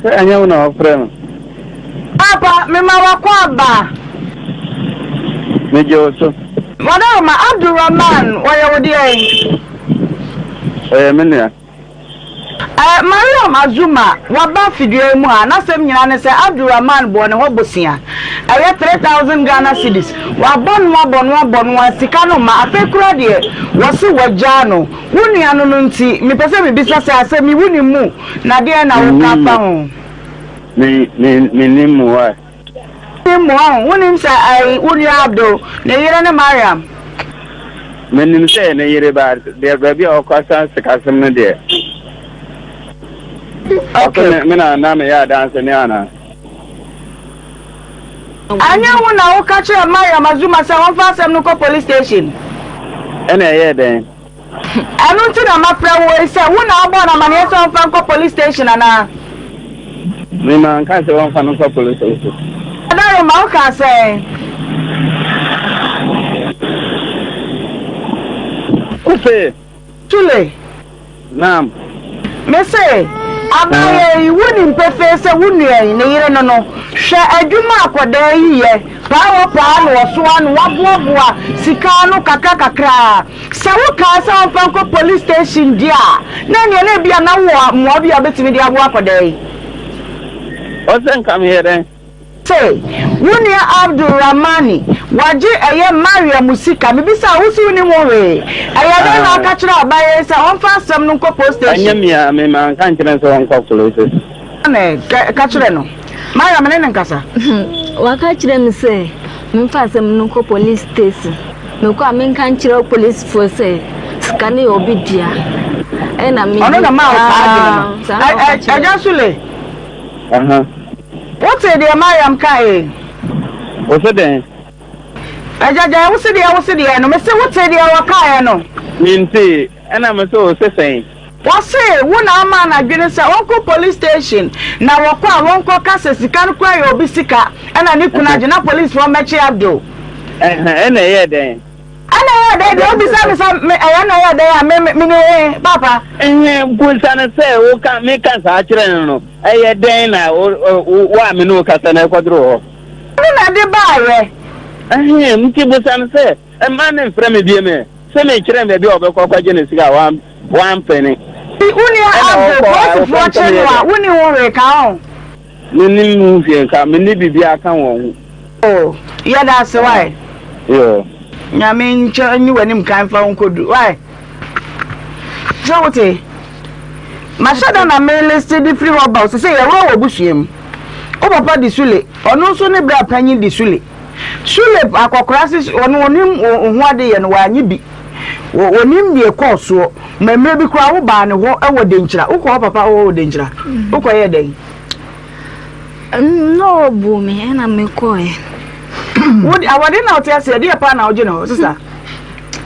Sɛ ɛnyɛ wo na wɔfrɛ me. Paapa, mema w'akwaaba. Megye wo so. Wadaroma, Abdul-Rahman, ɔyɛ wo deɛn? Ɔyɛ me nua. Eh, Mariam Azuma, waba fidua yi mu ha, n'asɛm nyinaa ne sɛ Abdul-Rahman bɔɔ ne hɔ bosea, ɛyɛ 3,000 Ghana cedis. Wabɔ no abɔ no abɔ no a, sika no mma. Afei koraa deɛ, wɔse wagyaa no. Wo nua no no nti, mepɛ sɛ mebisa sɛ, asɛm yi, wonim mu, na deɛn na woka Mennim fa mu. ho? Me, me, mennim mu, why? Wonim mu, ɔho? Wonim sɛ, ɛɛ, wo nua Abdul, ne yere ne Mariam? Menim sɛ ɛyɛ ne yere, but deɛ, baabi a ɔkɔ asan sikasɛm no deɛ. Okay. Ɔsɛ me na na meyɛ adanse ne ana? Anyɛ wo na woka kyerɛɛ Mariam Azuma sɛ ɔmfa asɛm no nkɔ police station? Ɛna ɛyɛɛ dɛn? Ɛno nti na mafrɛ wo yi sɛ wo na wobɔɔ no amaneɛ sɛ ɔmfa nkɔ police station anaa? Me manka sɛ wɔmfa no nkɔ police station. Adaroma, wokaa sɛn? Wose? Sule. Naam. Mese, abaayewa yi, wonim pefee sɛ wo nua yi, ne yere no no, hwɛ adwuma a akwadaa yi yɛ, paa wɔ paa na ɔsoa na waboaboa sika ano kakra kakra. Sɛ wokaa sɛ ɔmfa nkɔ police station deɛ a, na ɛneɛ na ebia na wowɔ mmoa bi a wobɛtumi de aboa akwadaa yi. Ɔsɛ nka meyɛ dɛn? Se, wo nua Abdul Rahmani, wagye ɛyɛ Maria mu sika. Mebisaa wo, wose wonim ho hwee. Ɛyɛ dɛn na woka kyerɛɛ ɔbaa yi sɛ ɔmfa asɛm no nkɔ post Ɛnyɛ station? me a, me manka nkyerɛ no sɛ ɔnkɔ police station. Na ka kyerɛ no. Maria, me ne no nkasa. Waka kyerɛ me sɛ memfa asɛm no nkɔ police station. Mekɔ a menka nkyerɛ policefoɔ sɛ sika no yɛ obi dea. Ɛna me. Ɔno na maa wo saa adwene no. Saa na ɔka kyerɛ. Agya Sule. Aha. Wotee deɛ Mariam kaeɛ? Wo se dɛn? Agya gyae wo se deɛ wo se deɛ no. Mese wotee deɛ wɔkaeɛ no? Mentee. Ɛna mese wo se sɛn? Wɔse wo na womaa no adwene sɛ ɔnkɔ police station na wɔkɔ a wɔnkɔ ka sɛ sika no koraa yɛ obi sika ɛna ne kunu agye na policefoɔ mmɛkye Abdul. Ɛhɛn, ɛna ɛyɛɛ dɛn? Ɛna ɛyɛɛ dɛn deɛ wobisa me sɛ me ɛyɛ na ɛyɛɛ dɛn a me me menim he paapa. Ɛhɛn, busa no sɛ woka meka saa kyerɛ no no, ɛyɛ dɛn na wo wo wo a me ne wo kasa no ɛkɔduru hɔ? Ɔno na ɛde baeɛ. Ɛhɛn, nti busa no sɛ mma no mfrɛ me bio ɛ, sɛ mekyerɛ no baabi a ɔbɛkɔ akɔgye ne sika a wampene. Wo nua Ɛna Abdul, ɔkɔ a polisifoɔ ɔpɛ sɛ kye meyɛ no a, dɛn? wonni ho hwee ka ho? Mennim ho hwee nka, menni biribiara ka wɔn ho. Oh, yɛda ase wai. Yoo. Nyame nkyɛ nyi w'anim kan mfa wo nkɔduru wai. Sɛ wote? Mahyɛ da na me list de firi hɔ ba wo sɛ sɛ yɛwura wɔ abusua mu. Wo papa di Sule, ɔno nso ne bra panyin di Sule. Sule akɔkora se ɔno onim wo ho ade yɛ no wanye bi. Onim deɛ ɛkɔɔ soɔ. Ma mmerɛ bi koraa wo baa ne hɔ wɔ Denkyira. Wokɔ hɔ papa hɔ wɔ Denkyira? Wokɔyɛɛ dɛn? Na ɔbuu me ɛna mekɔɛ. Wo awɔde na ɔte ase ɛdeɛ paa na wogye ne hɔ sista.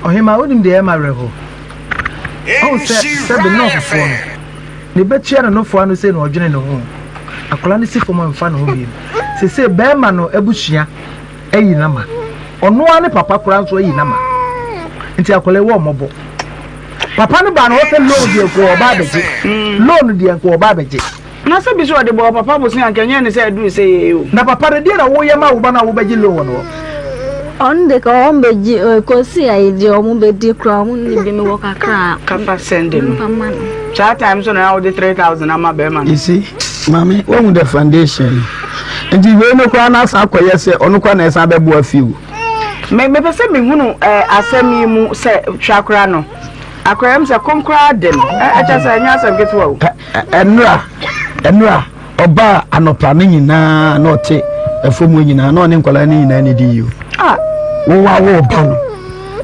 Ɔhema wonim deɛ ɛma awerɛho. Ɔhu sɛ sɛbe nɔɔfofoɔ no ne bɛtua ne nofoɔ ano sei na ɔdwene ne ho. Akwadaa no si fam a mfa ne ho bio. Seesei bɛrima no abusua ayi no ama. Ɔno ara ne papa koraa nso ayi no ama. Nti akwadaa yi wɔ mmɔbɔ. Papa no baa no hɔ sɛ loan deɛ nko ɔba abɛgye. Loan deɛ nko ɔba abɛgye. Na sɛ bi so ɔde bɔɔ papa bosea anka ɛnyɛ ne sɛ aduru sɛ yei o. Na papa no deɛ na woyɛ ma wo ba no a wobɛgye loan wɔ no hɔ? Ɔno de ka wɔn bɛgye kɔsi ayi deɛ wɔn bɛdi koraa wɔn nni bi mewɔ kakra a. Kafa send no. Mfa ma no. Saa time so na na wode 3000 ama bɛrima no. You see, maame, woahu the foundation no. Nti wei no koraa na asan akɔyɛ sɛ ɔno koraa na ɛsan bɛboa fie o. Me mepɛ sɛ mehunu eh, asɛm yi mu sɛ hwɛ akora no. Akora yam sɛ kɔm koraa de no. Ɛkyɛ sɛ ɛnyɛ asɛm ketewa o. Ɛnora, ɛnora, ɔbaa anɔpa no nyinaa na ɔte ɛfam hɔ nyinaa na ɔne nkwadaa no nyinaa ne di yi o. Ah. Wowa wo ba no.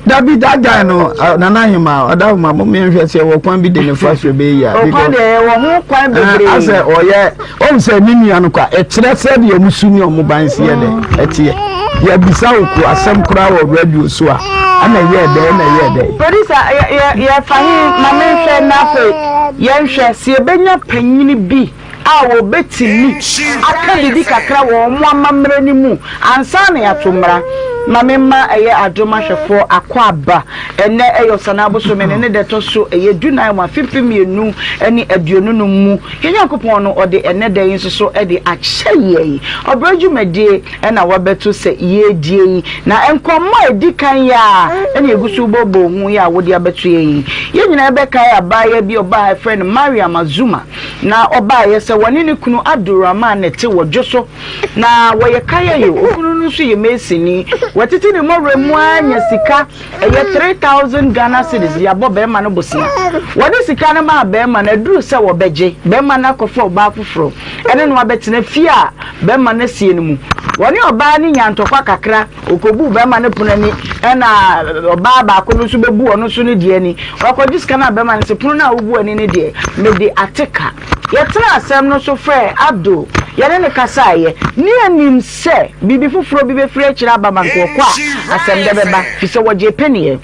Dabi that guy no nana ahema ɔda ahoma mo mmiɛnhwɛ sɛ wɔ kwan bi de ne fa so ebe yi a. Ɔkwan deɛ yɛ wɔ ho kwan bebree. Asɛ ɔyɛ ɔn sɛ ne nua no kwa ɛkyerɛ sɛ deɛ ɔmo su ne ɔmo ban si yɛ dɛ ɛteɛ. Yɛbisa wo ko asɛm koraa wɔ radio so a ɛna ɛyɛɛ dɛ ɛna ɛyɛɛ dɛ. Producer yɛ yɛ yɛfa he ma menhwɛ na afei yɛnhwɛ sɛ yɛbɛnya panyini bi a wɔbɛtumi aka biribi kakra wɔ wɔn amammerɛ no mu ansa na yɛato mmara. Ma memma ɛyɛ adom ahwɛfoɔ akwaaba. Ɛnnɛ ɛyɛ Ɔsanaa bosome no ne da ɛtɔ so ɛyɛ dunan wɔ afe 2025 mu. Yɛn Nyankopɔn no ɔde ɛnnɛ da yi nso so de akyɛ yɛn. Ɔbrɛ dwumadie na wabɛto sɛ yɛredie yi. Na nkɔmmɔ a ɛdi kan yi ara na yɛgu so rebɔbɔ ho yi a wode abɛto yɛn yi. Yɛn nyinaa bɛkae abaayewa bi a ɔbaa ha yɛfrɛ no Mariam Azuma. Na ɔbaeɛ sɛ wɔne ne kunu Abdul-Rahman na ɛte wɔ dwo so. Na wɔyɛ kayayo, okunu no nso yɛ masonni. Watete ne mmɔwerɛ mu ara anya sika, ɛyɛ 3,000 Ghana cedis de abɔ barima no bosea. Wɔde sika no maa barima no, aduru sɛ wɔbɛgye, barima no akɔfa ɔbaa foforɔ ne no abɛtena fie a barima no asie no mu. Wɔne ɔbaa no nyaa ntɔkwa kakra, ɔkɔbuu barima no pono ani. Ɛna ɔbaa baako no nso bɛbu ɔno nso ne deɛ ani. Wakɔgye sika no a bɛrima no se pono no a wobu ani no deɛ, mede ate ka. Yɛtenaa asɛm no so frɛɛ Abdul, yɛne no kasaeɛ. Ne yɛnim sɛ biribi foforɔ bi bɛfiri akyire aba ma nka ɔkɔ a, asɛm dɛ bɛba, firi sɛ wɔgyee peneɛ.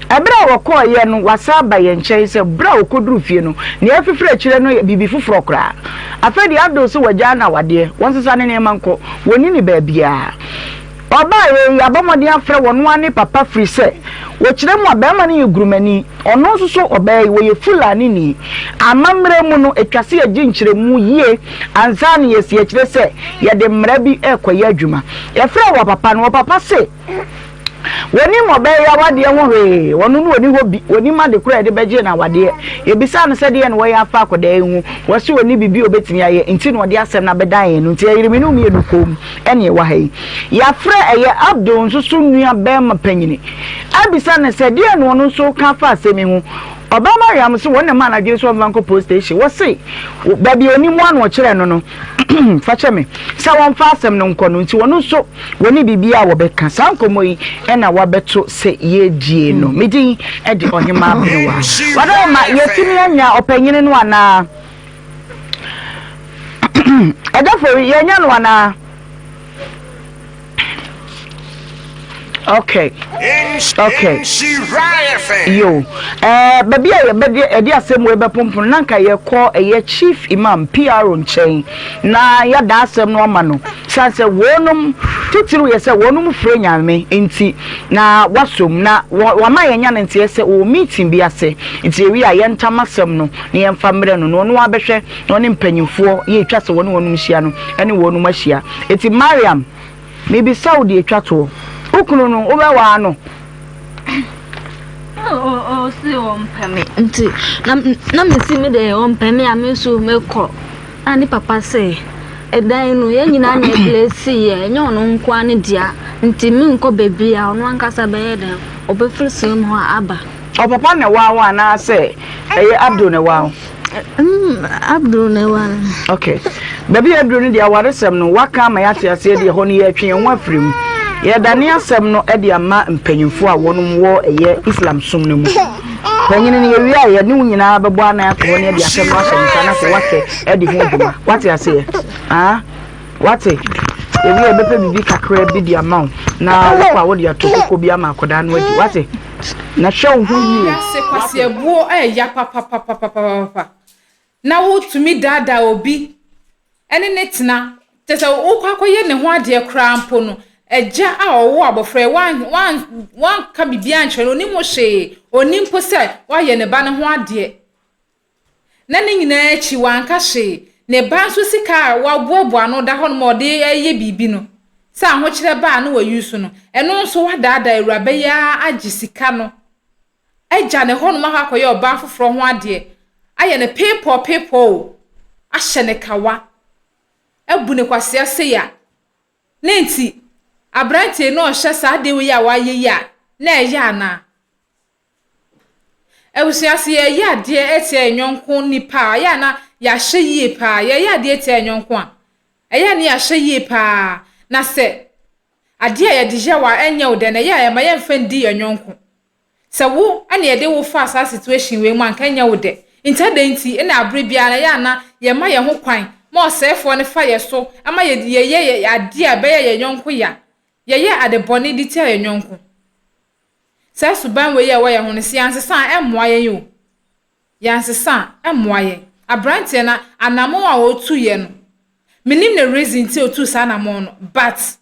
Ɛberɛ a wɔkɔeɛ no, wasan aba yɛn nkyɛn sɛ berɛ a ɔkɔduruu fie no, nea afifiri akyire no yɛ biribi foforɔ koraa. Afei deɛ Abdul se wagyaa no awadeɛ, wɔnsesa ne nneɛma nkɔ, wɔnni no baabiara. Ɔbaeɛ yi, yɛabɔ mmɔden afrɛ wɔn ara ne papa firi sɛ, wɔkyerɛ mu a, barima no yɛ Gurumani, ɔno nso so ɔbaa yi, wɔyɛ Fulanini. Amammerɛ mu no, ɛtwa sɛ yɛgye nkyerɛmu yie ansa na yɛasi akyire sɛ yɛde mmara bi rekɔyɛ adwuma. Yɛfrɛɛ wɔ papa no, wɔ papa se, Wɔnim ɔbaa yi awadeɛ ho hwee, ɔno no ɔni hɔ bi, ɔnim ade korɔ a yɛde bɛgyee no awadeɛ. Yɛbisaa no sɛ deɛn na wɔyɛ afa akwadaa yi ho, ɔse ɔnni biribi a ɔbɛtumi ayɛ, nti na ɔde asɛm no abɛdan yɛn no, nti ɛyere me ne wo mmienu komm ɛne ɛwɔ ha yi. Yɛafrɛ ɛyɛ Abdul nso so nua barima panyini abisa no sɛ deɛn na ɔno nso reka afa asɛm yi ho. Ɔbaa Mariam se wɔn na ɛmaa no adwene sɛ ɔmfa nkɔ police station, wɔse baabi a ɔnim a na ɔkyerɛɛ no no, fakyɛ me, sɛ wɔmfa asɛm no nkɔ no, nti ɔno nso Wɔnni biribiara a wɔbɛka. Saa nkɔmmɔ yi na wɔabɛto sɛ yɛredie no. Me din de Ɔhemaa Benewa. Wadaworoma, yɛatumi anya ɔpanyini no anaa? Agya Fori, yɛanya no anaa? Okay. Okay. Yo. Eh, baabi a yɛbɛde ɛde asɛm wei bɛpompono na nka yɛkɔ ɛyɛ Chief Imam PRO nkyɛn na yɛada asɛm no ama no. Esiane sɛ wɔnom titiriw yɛ sɛ wɔnom frɛ Nyame nti na wɔasom na wɔama yɛanya no nteɛ sɛ wɔwɔ meeting bi ase nti yɛwie a yɛntam asɛm no na yɛmfa mmerɛ no na ɔno ara bɛhwɛ na ɔne mpanyimfoɔ yɛ ɛtwa sɛ wɔne wɔnom hyia no ɛne wɔnom ahyia. Enti Mariam mebisa wo deɛ ɛtwa toɔ, wo kunu no wobɛwaa no? Ɔse ɔmpɛ me nti na mesi me deɛ ɔmpɛ me a me nso mekɔ. Na ne papa se, Ɛdan no, yɛn nyinaa na yɛplesiiɛ, ɛnyɛ ɔno nko ara ne dea, nti menkɔ baabiara, ɔno ankasa bɛyɛ dɛn? Ɔbɛfiri soro mu hɔ aba. Ɔpapa na ɛwaa wo anaasɛ ɛyɛ Abdul na ɛwaa wo? Mm, Abdul na ɛwaa me. Okay. Baabi a aduru no deɛ awaresɛm no, waka ama yɛate aseɛ deɛ ɛhɔ no yɛretwe yɛn ho afiri mu. Yɛredane asɛm no de ama mpanyimfoɔ a wɔnom wɔ ɛyɛ Islam som no mu. Panyini no yɛwie a yɛne wo nyinaa bɛbɔ anan ato hɔ ne yɛde asɛm no ahyɛ ne nsa na sɛ wahwɛ adi ho dwuma. Wate aseɛ? Ah, wate? Yɛwie a yɛbɛpɛ biribi kakra bi de ama wo na wokɔ a wode ato koko bi ama akwadaa no adi. Wate? Na hwɛ wo ho yie. Wiase kwaseabuo ɛɛya papapapapapa na wotumi daadaa obi ne no tena, kyerɛ sɛ wokɔ akɔyɛ ne ho adeɛ koraa mpo no, agya a ɔwoo abɔfra yi, wan, wan, wanka biribiara ankyerɛ no, ɔnim ho hwee, ɔnim mpo sɛ wayɛ ne ba no ho adeɛ. Na ne nyinaa akyi, wanka hwee. Ne ba nso sika a waboaboa ano da hɔnom a ɔde reyɛ biribi no, sɛ ahokyerɛ ba a na wayi so no, ɛno nso wadaadaa awuraba yi ara agye sika no agya ne hɔnom akɔ akɔyɛ ɔbaa foforɔ ho adeɛ, ayɛ no peepɔɔ peepɔɔ o, ahyɛ no kawa, abu no kwasea sei a, ne nti aberanteɛ yi na ɔhyɛ saa adeɛ wei a wayɛ yi a, na ɛyɛ anaa? Abusua, sɛ yɛyɛ adeɛ atia yɛn yɔnko nipa a, ɛyɛ a na yɛahyɛ yie paa. Yɛyɛ adeɛ atia yɛn yɔnko a, ɛyɛ a na yɛahyɛ yie paa. Na sɛ adeɛ a yɛde yɛ wo a ɛnyɛ wo dɛ no, ɛyɛ a ɛma yɛmfa ndi yɛn yɔnko. Sɛ wo na yɛde wo faa saa situation wei mu a, anka ɛnyɛ wo dɛ. Nti adɛn nti na abere biara no ɛyɛ a na yɛma yɛn ho kwan ma ɔsɛefoɔ no fa yɛn so ma yɛyɛ adeɛ a ɛbɛyɛ yɛn yɔnko ya, yɛyɛ ade bɔne de tia yɛn yɔnko? Saa suban wei a ɛwɔ yɛn ho no, sɛ yɛansesa a, ɛmmoa yɛn o. Yɛansesa a, ɛmmoa yɛn. Aberanteɛ no, anammɔn a ɔtuiɛ no, mennim ne reason nti a ɔtuu saa anammɔn no, but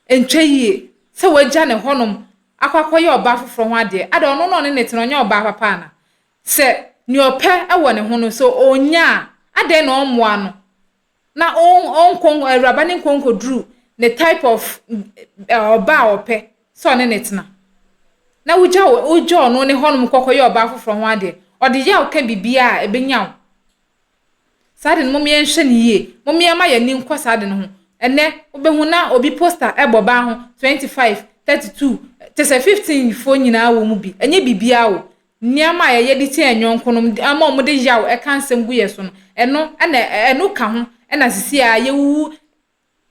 ɛntwa yie sɛ wagya ne hɔnom akɔ akɔyɛ ɔbaa foforɔ ho adeɛ. Adɛn, ɔno na ɔne no te no, ɔnyɛ ɔbaa papa anaa? Sɛ nea ɔpɛ wɔ ne ho no, sɛ ɔnnya a, adɛn na ɔmmoa no na ɔnkɔ awuraba no nkɔ nkɔduru ne type of ɔbaa a ɔpɛ sɛ ɔne ne tena. Na wogya wogya ɔno ne hɔnom kɔkɔyɛ ɔbaa foforɔ ho adeɛ. Ɔde yaw ka biribiara a ɛbɛnya wo. Saa de no mom yɛnhwɛ no yie. Mom yɛmma yɛn ani nkɔ saa de no ho. Ɛnɛ wobɛhu na obi poster ɛbɔ baa ho 25, 32, kyɛ sɛ 15 foɔ nyinaa wɔ mu bi. Ɛnyɛ biribiara o. Nneɛma a yɛyɛ de tia yɛn yɔnkonom ma wɔde yaw ka nsɛm gu yɛn so no, ɛno na ɛno ka ho na sisi a yɛwuwu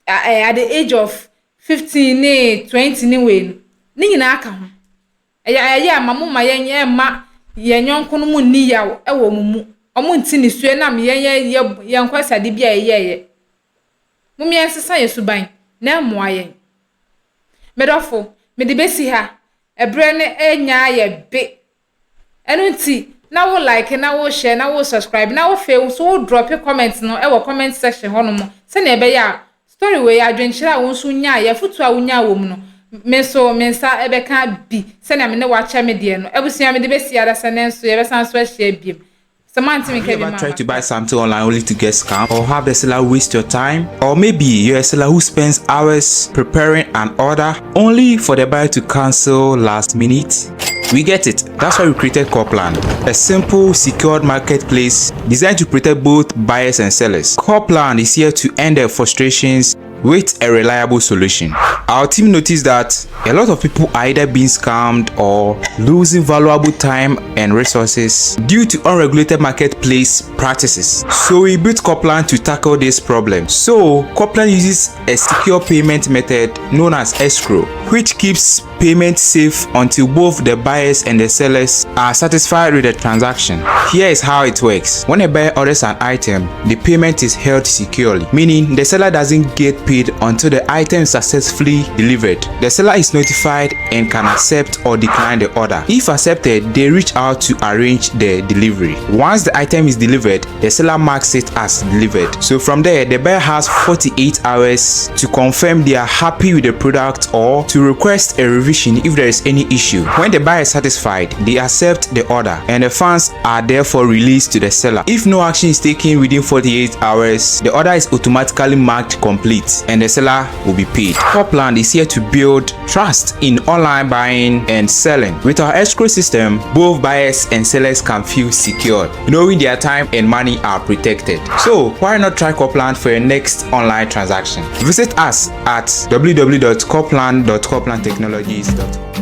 at the age of 15 ne 20 ne wei no. Ne nyinaa ka ho. Ɛyɛ ɛyɛ a ma mo ma yɛn yɛmma yɛn yɔnkonom nni yaw wɔ wɔn mu. Wɔn nte nisuo ɛnam yɛn yɛ yɛ yɛn nkwasiade bi a yɛyɛeɛ. Mom yɛnsesa yɛn suban na ɛmmoa yɛn. Me dɔfo, mede bɛsi ha. Ɛberɛ no anya ayɛ be. Ɛno nti, na wo like na wo share na wo subscribe na wo fei nso wo drop comment no wɔ comment section hɔ nom sɛnea ɛbɛyɛ a story wei adwenkyerɛ a wo nso nyaeɛ, afutuo a wonyaa wɔ mu no, me nso me nsa bɛka bi sɛnea me ne wo akyɛ me deɛ no. Abusua mede bɛsi ara sɛ nnɛ nso yɛbɛsan nso ahyia biom. Sɛ moante me Have you nka bi ever ma tried to buy something online only to get scammed or have the seller waste your time? Or maybe you're a seller who spends hours preparing an order only for the buyer to cancel last minute? We get it. That's why we created Copland, a simple, secured marketplace designed to protect both buyers and sellers. Copland is here to end the frustrations with a reliable solution. Our team noticed that a lot of people are either being scammed or losing valuable time and resources due to unregulated marketplace practices. So we built Copland to tackle this problem. So Copland uses a secure payment method known as escrow, which keeps payment safe until both the buyers and the sellers are satisfied with the transaction. Here is how it works. When a buyer orders an item, the payment is held securely, meaning the seller doesn't get paid until the item is successfully delivered. The seller is notified and can accept or decline the order. If accepted, they reach out to arrange the delivery. Once the item is delivered, the seller marks it as delivered. So from there, the buyer has 48 hours to confirm they are happy with the product or to request a revision if there is any issue. When the buyer is satisfied, they accept the order and the funds are therefore released to the seller. If no action is taken within 48 hours, the order is automatically marked complete and the seller will be paid. Copland is here to build trust in online buying and selling. With our escrow system, both buyers and sellers can feel secured, knowing their time and money are protected. So why not try Copland for your next online transaction? Visit us at www.copland.coplandtechnologies.com.